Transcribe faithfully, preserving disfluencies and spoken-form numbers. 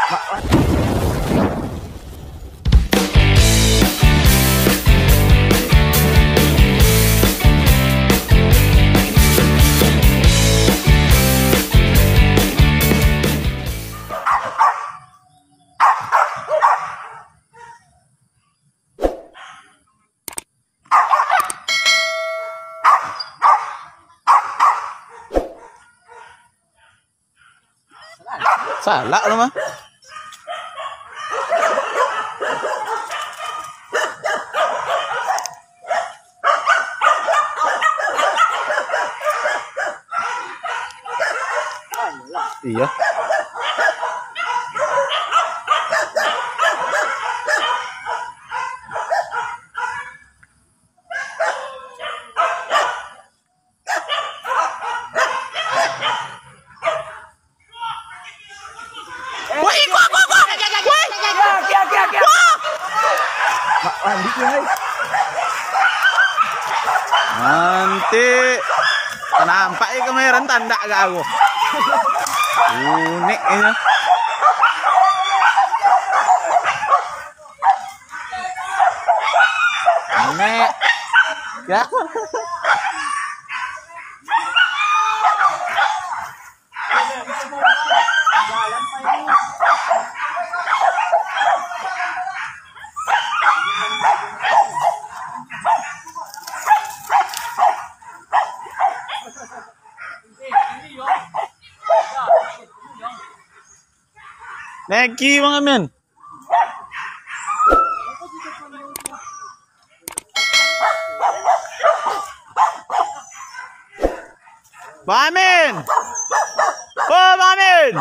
Salah tu mah. Iya. Wah, iko, iko, iko. Wah. Mak, landik ni, hai. Nanti nampak je kamera tandak gak aku. Unik ini. Nek. Ya. Neki, Bang Amin. Bang Amin. Oh, Bang Amin.